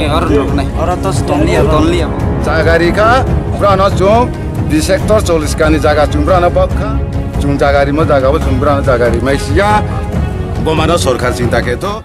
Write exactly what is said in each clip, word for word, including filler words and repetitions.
Oro rwnai. Oro to tonliya, tonliya. Jaga rikha, brano chwng bisector choliskani jaga chwng brano bakha. Chwng jaga rimo jaga bo chwng brano jaga rimai siya. Bomano sorkar chinta khe to.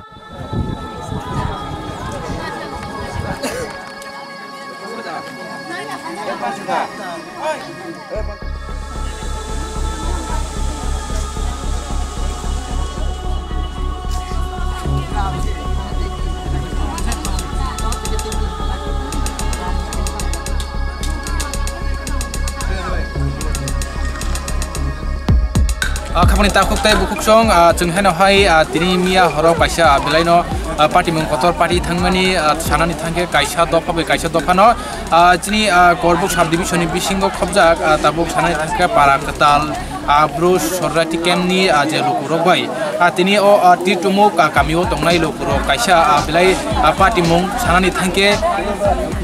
Ah, khapangni takhuk tei bukhuk song, ah, chwng haino hai, ah, tini miya horo kaisa, ah, belaino, ah, patimung kotor party thangmani, ah, sanani thangkhe kaisa dopha bai kaisa dophano, ah, chini, ah, Korbuk subdivision ni bisingo khobjak, ah, tabuk sanani thangkhe para kwtal, ah, Bru Sornati camp ni, ah, je lukurok bai, ah, tini o, ah, Tirtumuk, ah, kamio tongnai lukurok kaisa, ah, belai, ah, patimung sanani thangkhe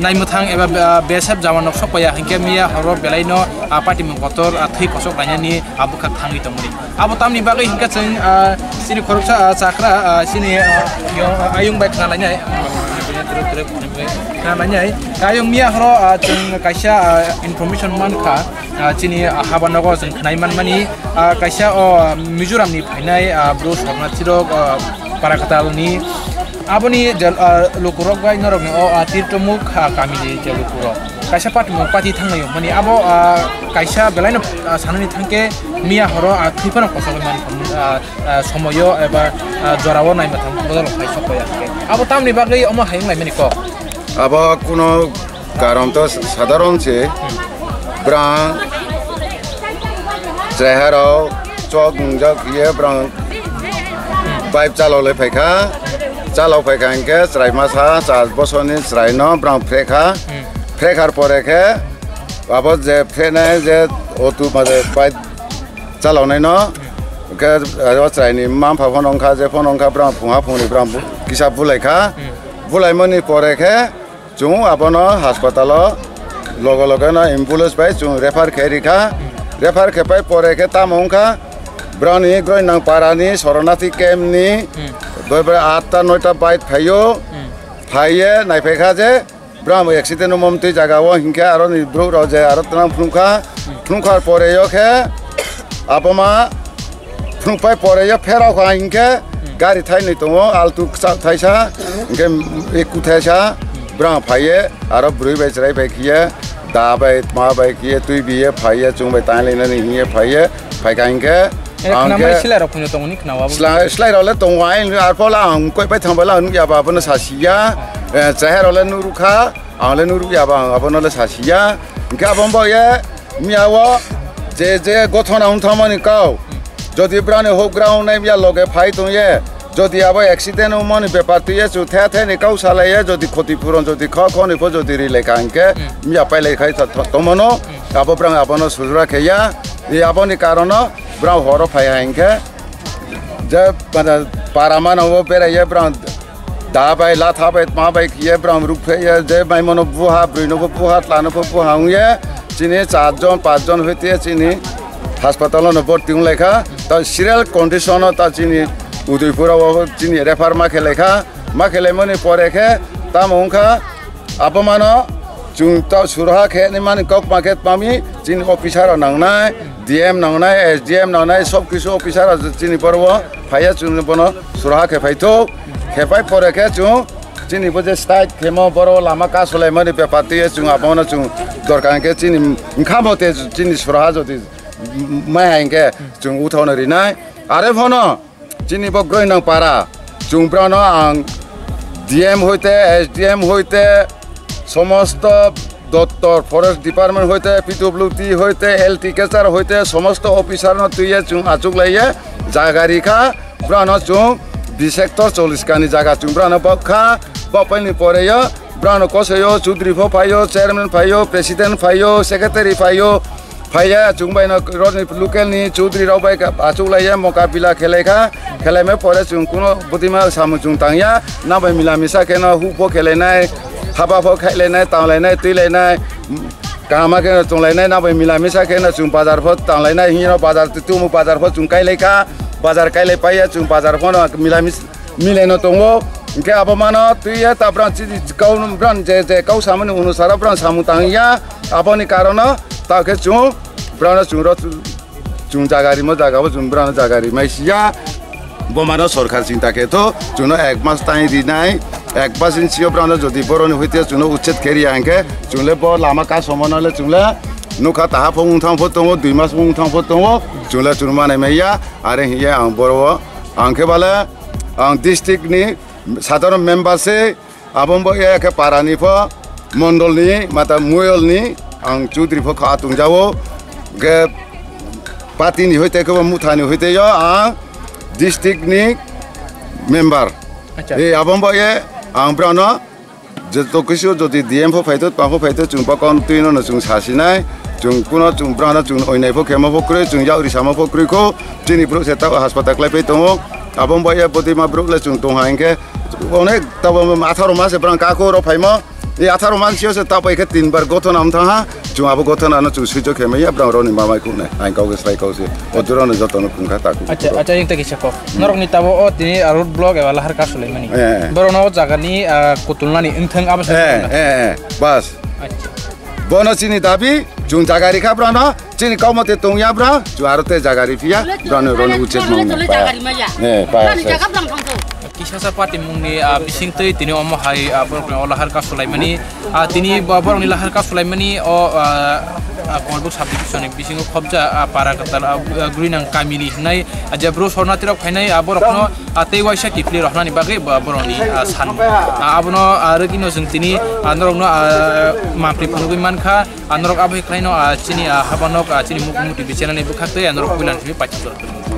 naimwthang eba, ah, B S F jawan rok sokpaiya hinkhe miya horo belaino, ah, patimung kotor, ah, thwi kosok lainani, ah, bwkhak thangwi tongmani. Abo tamni bagwi hinkhe chwng, ah, chini khoroksa, ah, chakra, ah, chini, ah, yo, ah, ayung bai khna lainai. Khna lainai. Ayung miya horo, ah, chwng kaisa, ah, information mankha. Ah, chini, ah, haba nogo chwng khnai manmani, ah, kaisa o Mizoram ni phainai, ah, Bru Sornati rok, ah, Paraktal ni aboni je, ah, lukurok bai norok ni o, ah, Tirtumuk, ah, kami ni je lukurok kaisa patimung party thanglaio mani abo, ah, kaisa belaino, ah, sanani thangkhe miya horo, ah, thwi phano kochogwi man, ah, ah, somoyo eba, ah, jorao naima thang bodol khai sokya hinkhe abo tamni bagwi omo hai wnglaimani kok. Abo kuno karon to sadharon se, brang chwraiharok chok wngjak ye brang pipe chalok le phaikha, chalok phaikha hinkhe chwrai masa char bosorni chwraino brang phrekha, phrekhar pore khe abo je phrenai je otu made pipe chaloknaino, hwnkhe o chwraini mma mpha phano wngkha, je phano wngkha, brang phungha phungni brang bu-, kisa bulaikha. Bulaimani pore khe chwng abono haspatalo loge loge no ambulance bai chwng refer khe rikha. Refer khe pai pore khe tamo wngkha, brani Groinang parani Soronati camp ni bebra atta noita bike phaio, phaiye naiphai kha je, Brang accident wngmani twi jaga o hinkhe aro ni borok rok je aro twnang phunukha, phunukha pore o khe abo ma phunukpai pore o pherok kha hinkhe gari thainwi tongo, altu kwchak thaisa hinkhe eku thaisa, brang phaiye aro bwrwi bai chwrai bai khiye da bai tma bai khiye twi biye phaiye chwng bai tanglai nani hiye phaiye phaikha hinkhe. Ere, ang khna mani khe slai rok phano tongo ni khna o abo. Slai, slai rok le tongo, ai arpho le ang koi pai thang bai le ang nukya ba abono sa siya. Eh, chahai rok le nurukha, ang le nurukya ba ang abono le sa siya. Hinkhe abo bo ye miya o je je gothona wng thangmani kau. Jodi brani hok ground nai miya loge phai tong ye. Jodi abo accident wngmani bepar twi ye chu the the ni kau salai ye, jodi khoti puron jodi kha khoni pho jodi ri lekha hinkhe miya pai lai khai tha-, tha-, tongmano. Abo brang abono sujura khe ya. Aboni karono Brang horo phai hai hinkhe je, mane, para mano o berai ye brang da bai latha bai tma bai khiye brang ruk phai ye je mai mano buha, bwrwi no bo buha, tla no bo buha wng ye chini char jon, panch jon hwite chini hospital no borti wng lai kha. Ta serial condition o ta chini Udaipur o chini refer ma khe lai kha, ma khe lai mani pore khe tamo wng kha. Abo mano chwng ta suroha khe ni mani kok ma khe tmami chini officer rok nangnai, D M nangnai, S D M nangnai, sob kisu officer rok chini boro o phaiya chwng bono suroha khe phaitho. Khe pai pore khe chwng chini bo je side khemo boro o lama kasolai mani bepar twi chwng abono chwng dorkar khe chini wngkha mote chini suroha jodi mai hai khe chwng uthano rinai. Are phono chini bo Groinang para, chwng brano ang D M hoite, S D M hoite, somosto dottor, forest department hoite, P W D hoite, L T K C R hoite, somosto officer no twiye chwng achuk laiye jaga rikha, brano chwng bisector choliskani jaga chwng brano bokha, bokpaini poreyo brano kosoyo chudri pho phaio, chairman phaio, president phaio, secretary phaio, phaiya chwng bai no roni local ni chudri rok bai achuk laiya mokabila khelai kha, khelai mai pore chwng kuno bwtwi ma samung chwng tangya, nang bai mila misa khe no huk pho khelai nai, haba pho khailai nai, tanglai nai, twilai nai, kaham khe no chwng lai nai, nang bai mila misa khe no chwng bazar pho tanglai nai, hino bazar tumu bazar pho chwng kai lai kha, bazar kai lai paiya chwng bazar pho no mila mis-, milai no tongo, Hingke abo mano twi ya ta brang chini kau brang je je kau samani unusara brang samung tang ya. Aboni karono ta khe chung brang chung ro chung jaga rimo jaga bo chung brang jaga rimai siya. Bo mano sorkar chinta khe to chungno ek mas tai rinai, ek mas in sio brang jodi boroni hoite chungno uchet khe riya hingke chungle bo lama ka somono le chungle nukha taha phung thang pho tongo, dui mas phung thang pho tongo, chungle chung manai maya. Are hiya ang boro ang khe bale ang district ni sadharon member se, abong bo ya khe para ni pho, mondol ni, mata muyol ni, ang chudri pho kha tung jao, ge party ni hoite khe bo mutha ni hoite yo ang district ni member. Acha. E abong bo ye ang brano je to kisu jodi D M pho phaito, pa pho phaito, chung bakon twi no chung sasinai, chung kuno chung brano chung oinai pho khemo pho kroi, chung yauri samo pho kroi kho, chini bro se ta hospital klai pai tongo, abong bo ye bodi ma bro le chung tong ha hingke onek tabo atharo ma se brang kako ro phaimo. E atharo man sio se tapai khe tin bar gothon am thang ha. Chung abo gothon ano chung suijo khe maya brang roni mamai khuk nai. Ang kau ke sai kau se. O jora no joto no khung kha ta ku. Acha, acha, yang tagi sako. Norok ni tabo o tini, ah, road block eba lahar ka sulai mani. Eh. Borok no o jaga ni, ah, kutulna ni wngthang abo se. Eh, eh, eh. Bas. Acha. Bono chini dabi, chung jaga ri kha brang no. Chini kau mate tong ya brang. Chung aro te jaga ri phiya. Brang no roni uchet mang. Jaga ri maya. Eh, bas. Brang ni jaga brang thang thang. Kisasa party mungni, ah, bisingtwi tini omo hai, ah, borokni o lahar ka sulaimani, ah, tini bo-, borokni lahar ka sulaimani o, ah, ah, Korbuk subdivision ni bisingo khobja, ah, para kwtal, ah, ah, Grinang kamini hinai, ah, je bro sornatirok phainai, ah, borokno, ah, tei waisa kiphilwi rohornani bagwi bo-, borokni, ah, san. Ah, abono, ah, rwgwino chwng tini, ah, norokno, ah, mapri phunugwi mankha, ah, norok abo hai khlaino, ah, chini, ah, habanok, ah, chini Mukumuti channel ni bwkhaktwi, ah, norok puilani simi paithak jorok.